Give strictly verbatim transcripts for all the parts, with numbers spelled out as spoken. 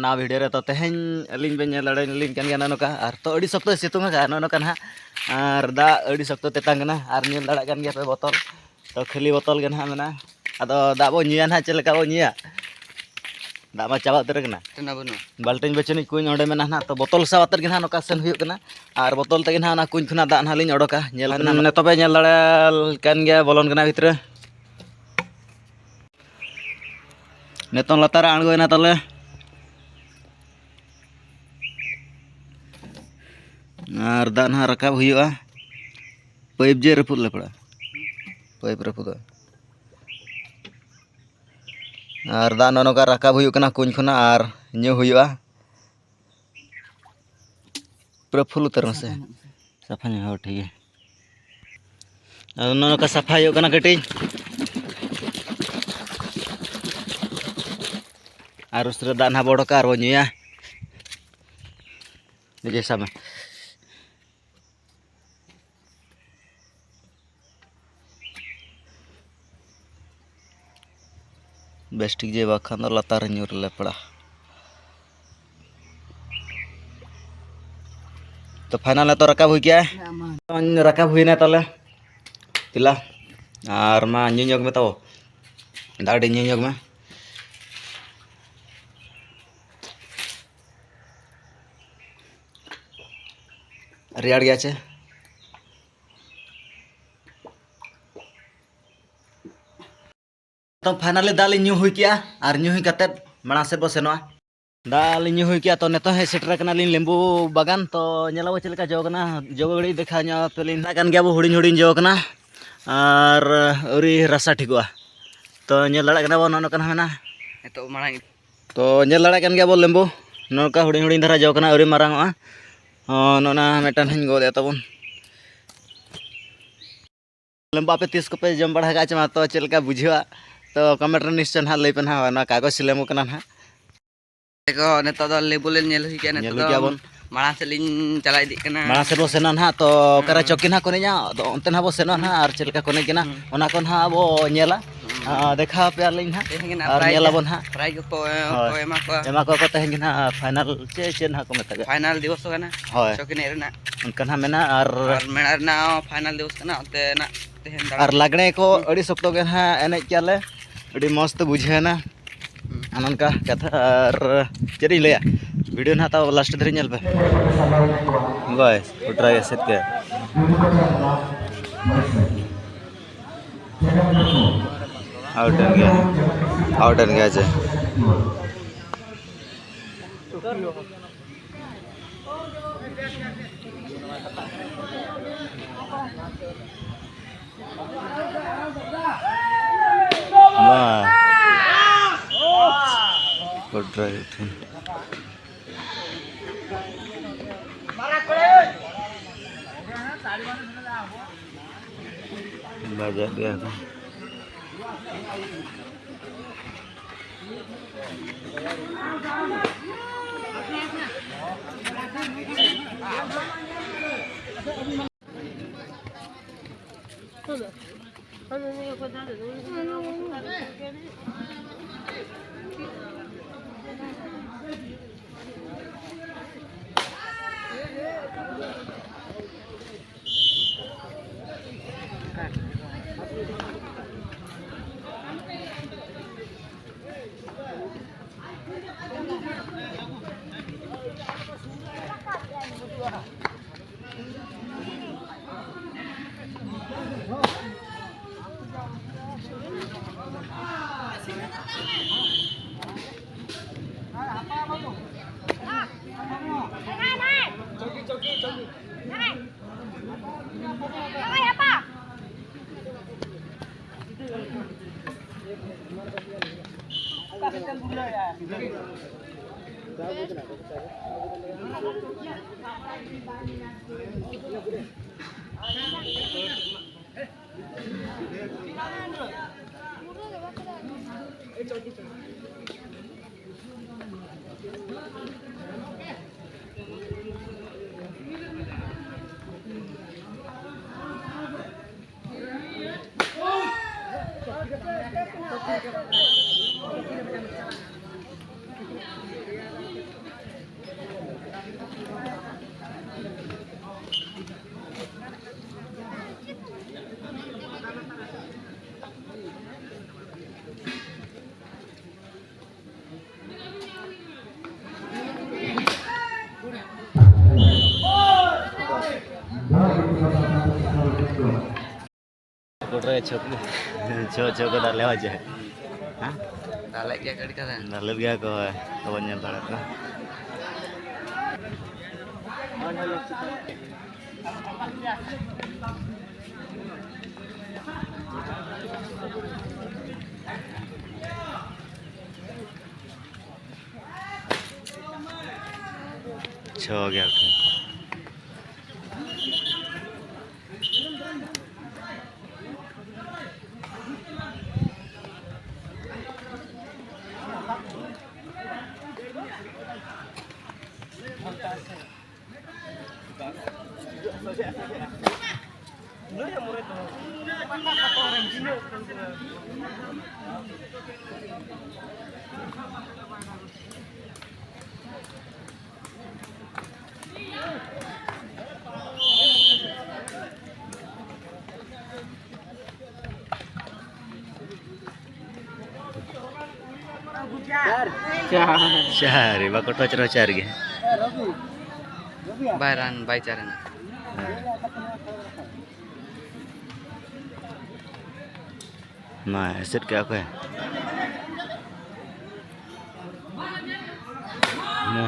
ᱱᱟᱣᱟ ᱵᱷᱤᱰᱤᱭᱳ ᱨᱮ᱾ ᱛᱚ ᱛᱮᱦᱮᱧ ᱟᱹᱞᱤᱧ ᱵᱮᱱ ᱧᱮᱞ ᱫᱟᱲᱮᱭᱟᱞᱤᱧ ᱠᱟᱱ ᱜᱮᱭᱟ ᱱᱚᱜᱼᱚ ᱱᱚᱝᱠᱟ, ᱟᱨ ᱛᱚ ᱟᱹᱰᱤ ᱥᱚᱠᱛᱚᱭ ᱥᱤᱛᱩᱝ ᱟᱠᱟᱫᱼᱟ ᱱᱚᱜᱼᱚ ᱱᱚᱝᱠᱟ ᱱᱟᱦᱟᱜ, ᱟᱨ ᱫᱟᱜ ᱟᱹᱰᱤ ᱥᱚᱠᱛᱚ ᱛᱮᱛᱟᱝ ᱠᱟᱱᱟ, ᱟᱨ ᱧᱮᱞ ᱫᱟᱲᱮᱭᱟᱜ ᱠᱟᱱ ᱜᱮᱭᱟ ᱯᱮ ᱵᱚᱛᱚᱞ, ᱛᱚ ᱠᱷᱟᱹᱞᱤ ᱵᱚᱛᱚᱞ ᱜᱮ ᱱᱟᱦᱟᱜ ᱢᱮᱱᱟᱜᱼᱟ᱾ ᱟᱫᱚ ᱫᱟᱜ ᱵᱚᱱ ᱧᱩᱭᱟ ᱱᱟᱦᱟᱜ, ᱪᱮᱫ ᱞᱮᱠᱟ ᱵᱚᱱ ᱧᱩᱭᱟ? ᱫᱟᱜ ᱢᱟ ᱪᱟᱵᱟ ᱩᱛᱟᱹᱨ ᱟᱠᱟᱱᱟ᱾ ᱴᱷᱟᱱᱰᱟ ᱵᱟᱹᱱᱩᱜᱼᱟ᱾ ᱵᱟᱞᱴᱤᱱ ᱵᱟᱹᱪᱷᱩᱱᱤᱡ ᱠᱩᱧ ᱚᱸᱰᱮ ᱢᱮᱱᱟᱜᱼᱟ ᱱᱟᱦᱟᱜ, ᱛᱚ ᱵᱚᱛᱚᱞ ᱥᱟᱵ ᱟᱛᱮᱫ ᱜᱮ ᱱᱟᱦᱟᱜ ᱱᱚᱝᱠᱟ ᱥᱮᱱ ᱦᱩᱭᱩᱜ ᱠᱟᱱᱟ, ᱟᱨ ᱵᱚᱛᱚᱞ ᱛᱮᱜᱮ ᱱᱟᱦᱟᱜ ᱚᱱᱟ ᱠᱩᱧ ᱠᱷᱚᱱᱟᱜ ᱫᱟᱜ ᱱᱟᱦᱟᱜ ᱞᱤᱧ ᱚᱰᱚᱠᱟ᱾ ᱧᱮᱞ ᱵᱮᱱ ᱱᱟᱦᱟᱜ, ᱱᱤᱛᱚᱜ ᱯᱮ ᱧᱮᱞ ᱫᱟᱲᱮᱭᱟᱜ ᱠᱟᱱ ᱜᱮᱭᱟ, ᱵᱚᱞᱚᱱ ᱠᱟᱱᱟ ᱵᱷᱤᱛᱨᱤ᱾ ᱱᱤᱛᱚᱝ ᱞᱟᱛᱟᱨ ᱨᱮ ᱟᱬᱜᱚᱭᱮᱱᱟ ᱛᱟᱞᱮ᱾ ᱟᱨ ᱫᱟᱜ ᱱᱟᱦᱟᱜ ᱨᱟᱠᱟᱵ ᱦᱩᱭᱩᱜᱼᱟ᱾ ᱯᱟᱭᱤᱯ ᱡᱮ ᱨᱟᱹᱯᱩᱫ ᱞᱮ ᱯᱟᱲᱟᱜᱼᱟ, ᱯᱟᱭᱤᱯ ᱨᱟᱹᱯᱩᱫᱚᱜᱼᱟ᱾ ᱟᱨ ᱫᱟᱜ ᱱᱚᱜᱼᱚ ᱱᱚᱝᱠᱟ ᱨᱟᱠᱟᱵ ᱦᱩᱭᱩᱜ ᱠᱟᱱᱟ ᱠᱩᱧ ᱠᱷᱚᱱᱟᱜ, ᱟᱨ ᱧᱩ ᱦᱩᱭᱩᱜᱼᱟ᱾ ᱯᱩᱨᱟᱹ ᱯᱷᱩᱞ ᱩᱛᱟᱹᱨ ᱢᱮᱥᱮ᱾ ᱥᱟᱯᱷᱟ ᱧᱚᱜ, ᱦᱳᱭ, ᱴᱷᱤᱠ ᱜᱮᱭᱟ᱾ ᱟᱫᱚ ᱱᱚᱜᱼᱚ ᱱᱚᱝᱠᱟ ᱥᱟᱯᱷᱟ ᱦᱩᱭᱩᱜ ᱠᱟᱱᱟ ᱠᱟᱹᱴᱤᱡ᱾ ᱟᱨ ᱩᱥᱟᱹᱨᱟ ᱫᱟᱜ ᱱᱟᱦᱟᱜ ᱵᱚ ᱚᱰᱚᱠᱟ ᱟᱨ ᱵᱚ ᱧᱩᱭᱟ᱾ ᱱᱤᱡᱮ ᱥᱟᱵ ᱢᱮ᱾ ᱵᱮᱥ ᱴᱷᱤᱠ ᱡᱮ ᱵᱟᱠᱷᱟᱱ ᱫᱚ ᱞᱟᱛᱟᱨ ᱨᱮ ᱧᱩᱨ ᱞᱮ ᱯᱟᱲᱟᱜᱼᱟ᱾ ᱛᱚ ᱯᱷᱟᱭᱱᱟᱞ ᱱᱤᱛᱚᱜ ᱨᱟᱠᱟᱵ ᱦᱩᱭ ᱠᱮᱜᱼᱟ᱾ ᱨᱟᱠᱟᱵ ᱦᱩᱭᱱᱟ ᱛᱟᱦᱚᱞᱮ᱾ ᱛᱤᱞᱟ, ᱟᱨ ᱢᱟ ᱧᱩ ᱧᱚᱜᱽ ᱢᱮ ᱛᱟᱵᱚ, ᱫᱟᱜ ᱟᱹᱰᱤ ᱧᱩ ᱧᱚᱜᱽ ᱢᱮ᱾ ᱨᱮᱭᱟᱲ ᱜᱮᱭᱟ ᱪᱮ? ᱛᱚ ᱯᱷᱟᱭᱱᱟᱞᱤ ᱫᱟᱜ ᱞᱤᱧ ᱧᱩ ᱦᱩᱭ ᱠᱮᱜᱼᱟ, ᱟᱨ ᱧᱩ ᱦᱩᱭ ᱠᱟᱛᱮᱫ ᱢᱟᱲᱟᱝ ᱥᱮᱫ ᱵᱚ ᱥᱮᱱᱚᱜᱼᱟ᱾ ᱫᱟᱜ ᱞᱤᱧ ᱧᱩ ᱦᱩᱭ ᱠᱮᱜᱼᱟ, ᱛᱚ ᱱᱤᱛᱚᱜ ᱦᱮᱡ ᱥᱮᱴᱮᱨ ᱟᱠᱟᱱᱟᱞᱤᱧ ᱞᱮᱵᱩ ᱵᱟᱜᱟᱱ᱾ ᱛᱚ ᱧᱮᱞ ᱟᱵᱚ ᱪᱮᱫ ᱞᱮᱠᱟ ᱡᱚ ᱠᱟᱱᱟ, ᱡᱚ ᱜᱷᱟᱹᱲᱤᱡ ᱫᱮᱠᱷᱟᱣ ᱧᱚᱜ ᱟᱯᱮ ᱞᱤᱧ᱾ ᱫᱟᱜ ᱠᱟᱱ ᱜᱮᱭᱟ ᱵᱚ, ᱦᱩᱰᱤᱧ ᱦᱩᱰᱤᱧ ᱡᱚ ᱠᱟᱱᱟ, ᱟᱨ ᱟᱹᱣᱨᱤ ᱨᱟᱥᱟ ᱴᱷᱤᱠᱚᱜᱼᱟ᱾ ᱛᱚ ᱧᱮᱞ ᱫᱟᱲᱮᱭᱟᱜ ᱠᱟᱱᱟ ᱵᱚ, ᱱᱚᱜᱼᱚ ᱱᱚᱝᱠᱟ ᱢᱮᱱᱟᱜᱼᱟ᱾ ᱱᱤᱛᱚᱜ ᱢᱟᱲᱟᱝ ᱛᱚ ᱧᱮᱞ ᱫᱟᱲᱮᱭᱟᱜ ᱠᱟᱱ ᱜᱮᱭᱟ ᱵᱚ ᱞᱮᱵᱩ, ᱱᱚᱝᱠᱟ ᱦᱩᱰᱤᱧ ᱦᱩᱰᱤᱧ ᱫᱷᱟᱨᱟ ᱡᱚ ᱠᱟᱱᱟ, ᱟᱹᱣᱨᱤ ᱢᱟᱨᱟᱝ ᱚᱜᱼᱟ᱾ ᱦᱚᱸ, ᱱᱚᱜᱼᱚ ᱱᱟ ᱢᱤᱫᱴᱟᱝ ᱦᱟᱸᱜ ᱤᱧ ᱜᱚᱫ ᱮᱫ ᱛᱟᱵᱚᱱ᱾ ᱞᱮᱵᱩ ᱟᱯᱮ ᱛᱤᱥ ᱠᱚᱯᱮ ᱡᱚᱢ ᱵᱟᱲᱟ ᱟᱠᱟᱫ ᱪᱮ ᱢᱟ? ᱛᱚ ᱪᱮᱫ ᱞᱮᱠᱟ ᱵᱩᱡᱷᱟᱹᱜᱼᱟ? ᱛᱚ ᱠᱚᱢᱮᱱᱴ ᱨᱮ ᱱᱤᱥᱪᱚᱭ ᱱᱟᱦᱟᱜ ᱞᱟᱹᱭ ᱯᱮ ᱱᱟᱦᱟᱜ, ᱱᱚᱣᱟ ᱠᱟᱜᱚᱡᱽ ᱞᱮᱵᱩ ᱠᱟᱱᱟ ᱱᱟᱦᱟᱜ᱾ ᱫᱮᱠᱷᱚ, ᱱᱤᱛᱚᱜ ᱫᱚ ᱞᱮᱵᱩ ᱞᱮ ᱧᱮᱞ ᱦᱩᱭ ᱠᱮᱜᱼᱟ, ᱱᱤᱛᱚᱜ ᱧᱮᱞ ᱦᱩᱭ ᱫᱚ ᱠᱮᱜᱼᱟ ᱵᱚᱱ᱾ ᱢᱟᱲᱟᱝ ᱥᱮᱫ ᱞᱤᱧ ᱪᱟᱞᱟᱣ ᱤᱫᱤᱜ ᱠᱟᱱᱟ᱾ ᱢᱟᱲᱟᱝ ᱥᱮᱫ ᱵᱚ ᱥᱮᱱᱟ ᱱᱟᱦᱟᱜ, ᱛᱚ ᱚᱠᱟᱨᱮ ᱦᱮᱸ᱾ ᱪᱚᱠᱤ ᱱᱟᱦᱟᱜ ᱠᱚ ᱮᱱᱮᱡᱼᱟ, ᱟᱫᱚ ᱚᱱᱛᱮ ᱱᱟᱦᱟᱜ ᱵᱚ ᱥᱮᱱᱚᱜᱼᱟ ᱱᱟᱦᱟᱜ, ᱟᱨ ᱪᱮᱫ ᱞᱮᱠᱟ ᱠᱚ ᱮᱱᱮᱡ ᱠᱟᱱᱟ, ᱦᱮᱸ᱾ ᱚᱱᱟ ᱠᱚ ᱱᱟᱦᱟᱜ ᱵᱚ ᱧᱮᱞᱟ᱾ ᱦᱮᱸ᱾ ᱟᱨ ᱫᱮᱠᱷᱟᱣ ᱟᱯᱮᱭᱟᱞᱤᱧ ᱦᱟᱸᱜ᱾ ᱛᱮᱦᱮᱧ ᱜᱮ ᱱᱟᱜ ᱟᱨ prize ᱧᱮᱞ ᱟᱵᱚᱱ ᱦᱟᱸᱜ᱾ Prize ᱠᱚᱠᱚ ᱦᱳᱭ᱾ ᱠᱚ ᱮᱢᱟ ᱠᱚᱣᱟ᱾ ᱮᱢᱟ ᱠᱚᱣᱟ ᱠᱚ ᱛᱮᱦᱮᱧ ᱜᱮ ᱱᱟᱜ ᱯᱷᱟᱭᱱᱟᱞ ᱪᱮ ᱪᱮᱫ ᱦᱟᱸᱜ ᱠᱚ ᱢᱮᱛᱟᱜᱼᱟ? ᱯᱷᱟᱭᱱᱟᱞ ᱫᱤᱵᱚᱥ ᱠᱚ ᱠᱟᱱᱟ᱾ ᱦᱳᱭ᱾ ᱪᱚᱠ ᱮᱱᱮᱡ ᱨᱮᱱᱟᱜ᱾ ᱚᱱᱠᱟ ᱱᱟᱜ ᱢᱮᱱᱟᱜᱼᱟ ᱟᱨ ᱟᱨ ᱢᱮᱞᱟ ᱨᱮᱱᱟᱜ ᱦᱚᱸ ᱯᱷᱟᱭᱱᱟᱞ ᱫᱤᱵᱚᱥ ᱠᱟᱱᱟ, ᱚᱱᱛᱮ ᱱᱟᱜ ᱛᱮᱦᱮᱧ ᱫᱟᱬᱟᱱ᱾ ᱟᱨ ᱞᱟᱜᱽᱬᱮ ᱠᱚ ᱟᱹᱰᱤ ᱥᱚᱠᱛᱚ ᱜᱮ ᱱᱟᱦᱟᱜ ᱮᱱᱮᱡ ᱠᱮᱜᱼᱟ ᱞᱮ, ᱟᱹᱰᱤ ᱢᱚᱡᱽ ᱛᱮ ᱵᱩᱡᱷᱟᱹᱣ ᱮᱱᱟ᱾ ᱦᱩᱸ᱾ ᱚᱱᱮ ᱚᱱᱠᱟ ᱠᱟᱛᱷᱟ᱾ ᱟᱨ ᱪᱮᱫ ᱤᱧ ᱞᱟᱹᱭᱟ, video ᱱᱟᱦᱟᱜ ᱛᱟᱣ last ᱫᱷᱟᱹᱨᱤᱡ ᱧᱮᱞ ᱯᱮ᱾ ᱵᱟᱭ ᱯᱚᱴᱨᱟ ᱜᱮ ᱥᱮᱫ ᱜᱮ᱾ ᱟᱣᱩᱴ ᱮᱱ ᱜᱮᱭᱟ, ᱟᱣᱩᱴ ᱮᱱ ᱜᱮᱭᱟ ᱡᱮ᱾ ᱵᱟᱝ᱾ ᱜᱩᱰᱨᱟᱹ ᱜᱮ ᱴᱷᱮᱱ᱾ ᱵᱟᱡᱟᱜ ᱜᱮᱭᱟ ᱠᱚ᱾ ᱠᱚᱴᱨᱮ ᱪᱷᱚᱠ, ᱪᱷᱚ, ᱪᱷᱚ ᱠᱚ ᱫᱟᱞᱮ ᱦᱚᱪᱚᱭ᱾ ᱦᱮᱸ? ᱫᱟᱞᱮᱫ ᱜᱮᱭᱟ ᱠᱚ ᱟᱹᱰᱤ ᱠᱟᱡᱟᱠ᱾ ᱫᱟᱞᱮᱫ ᱜᱮᱭᱟ ᱠᱚ, ᱦᱳᱭ᱾ ᱛᱚᱵᱚᱱ ᱧᱮᱞ ᱫᱟᱲᱮᱭᱟᱜ ᱠᱟᱱᱟ᱾ ᱪᱷᱚ ᱜᱮᱞ ᱴᱷᱮᱱ᱾ ᱪᱟᱨ᱾ ᱪᱟᱨ, ᱵᱟᱠᱚ touch ᱨᱮᱦᱚᱸ ᱪᱟᱨ ᱜᱮ᱾ ᱵᱟᱭ run, ᱵᱟᱭ ᱪᱟᱨ ᱮᱱᱟ᱾ ᱢᱟ ᱮᱥᱮᱫ ᱠᱮᱜᱼᱟ ᱠᱚ᱾ ᱢᱟ᱾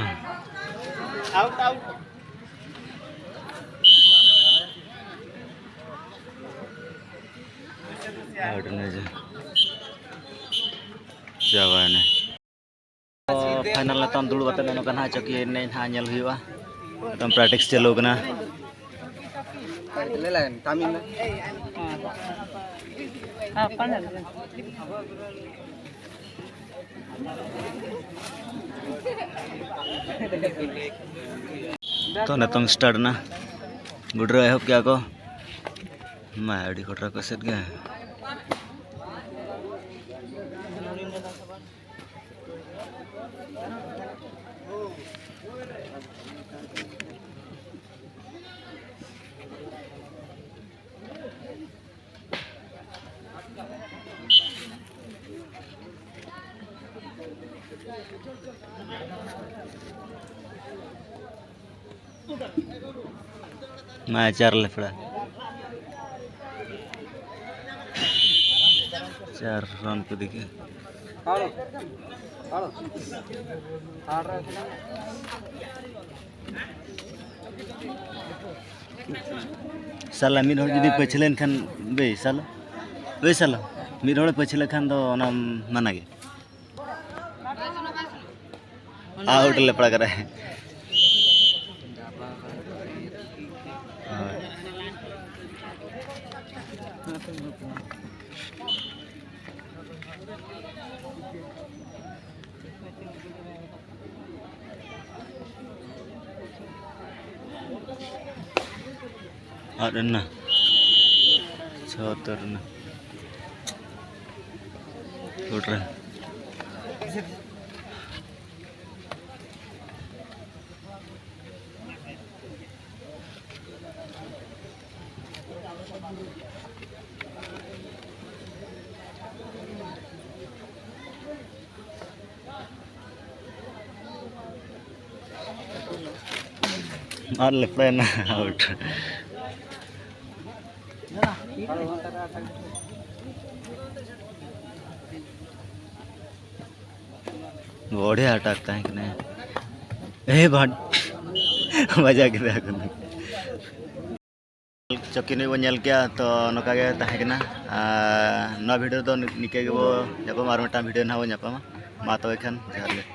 Out ᱮᱱᱟ ᱡᱮ᱾ ᱪᱟᱵᱟᱭᱮᱱᱟ᱾ ᱯᱷᱟᱭᱱᱟᱞ ᱱᱤᱛᱚᱝ ᱫᱩᱲᱩᱵ ᱠᱟᱛᱮ ᱱᱚᱝᱠᱟ ᱱᱟᱦᱟᱜ ᱪᱚᱠᱤ ᱮᱱᱮᱡ ᱱᱟᱦᱟᱜ ᱧᱮᱞ ᱦᱩᱭᱩᱜᱼᱟ᱾ ᱱᱤᱛᱚᱝ practice ᱪᱟᱹᱞᱩ ᱠᱟᱱᱟ᱾ ᱛᱚ, ᱱᱤᱛᱚᱝ start ᱮᱱᱟ, ᱜᱩᱰᱨᱟᱹ ᱮᱦᱚᱵ ᱠᱮᱜᱼᱟ ᱠᱚ᱾ ᱢᱟ, ᱟᱹᱰᱤ ᱠᱚᱴᱨᱟ ᱠᱚ ᱮᱥᱮᱫ ᱜᱮ᱾ ᱢᱟ ᱪᱟᱨ ᱞᱮᱯᱷᱲᱟ᱾ ᱪᱟᱨ ᱨᱟᱱ ᱠᱚ ᱤᱫᱤ ᱠᱮᱜᱼᱟ᱾ ᱥᱟᱞᱟ ᱢᱤᱫ ᱦᱚᱲ ᱡᱩᱫᱤ ᱯᱟᱹᱪᱷᱞᱟᱹ ᱮᱱ ᱠᱷᱟᱱ, ᱵᱮ ᱥᱟᱞᱟ, ᱵᱮ ᱥᱟᱞᱟ, ᱢᱤᱫ ᱦᱚᱲᱮ ᱯᱟᱹᱪᱷᱞᱟᱹ ᱠᱷᱟᱱ ᱫᱚ ᱚᱱᱟ ᱢᱟᱱᱟ ᱜᱮ᱾ ᱟᱣᱩᱴ ᱞᱮᱯᱲᱟ ᱠᱟᱱᱟᱭ᱾ ᱦᱳᱭ᱾ ᱟᱫ ᱮᱱᱟ᱾ ᱪᱷᱚ ᱩᱛᱟᱹᱨ ᱮᱱᱟ᱾ ᱜᱚᱰ ᱨᱮ᱾ ᱟᱨ ᱞᱮᱯᱲᱟᱭᱮᱱᱟ, ᱟᱣᱩᱴ᱾ ᱵᱚᱲᱦᱤᱭᱟ ᱟᱴᱟᱠ ᱛᱟᱦᱮᱸ ᱠᱟᱱᱟ᱾ ᱮ ᱵᱟᱴ, ᱵᱟᱡᱟᱣ ᱠᱮᱫᱟ ᱠᱚ᱾ ᱪᱚᱠᱤ ᱱᱩᱭ ᱵᱚᱱ ᱧᱮᱞ ᱠᱮᱜᱼᱟ, ᱛᱚ ᱱᱚᱝᱠᱟ ᱜᱮ ᱛᱟᱦᱮᱸ ᱠᱟᱱᱟ᱾ ᱟᱨ ᱱᱚᱣᱟ ᱵᱷᱤᱰᱤᱭᱳ ᱫᱚ ᱱᱤᱝᱠᱟᱹ ᱜᱮᱵᱚ ᱧᱟᱯᱟᱢᱟ, ᱟᱨ ᱢᱤᱫᱴᱟᱝ ᱵᱷᱤᱰᱤᱭᱳ ᱱᱟᱦᱟᱜ ᱵᱚᱱ ᱧᱟᱯᱟᱢᱟ᱾ ᱢᱟ ᱛᱚᱵᱮ ᱠᱷᱟᱱ ᱡᱚᱦᱟᱨ ᱜᱮ᱾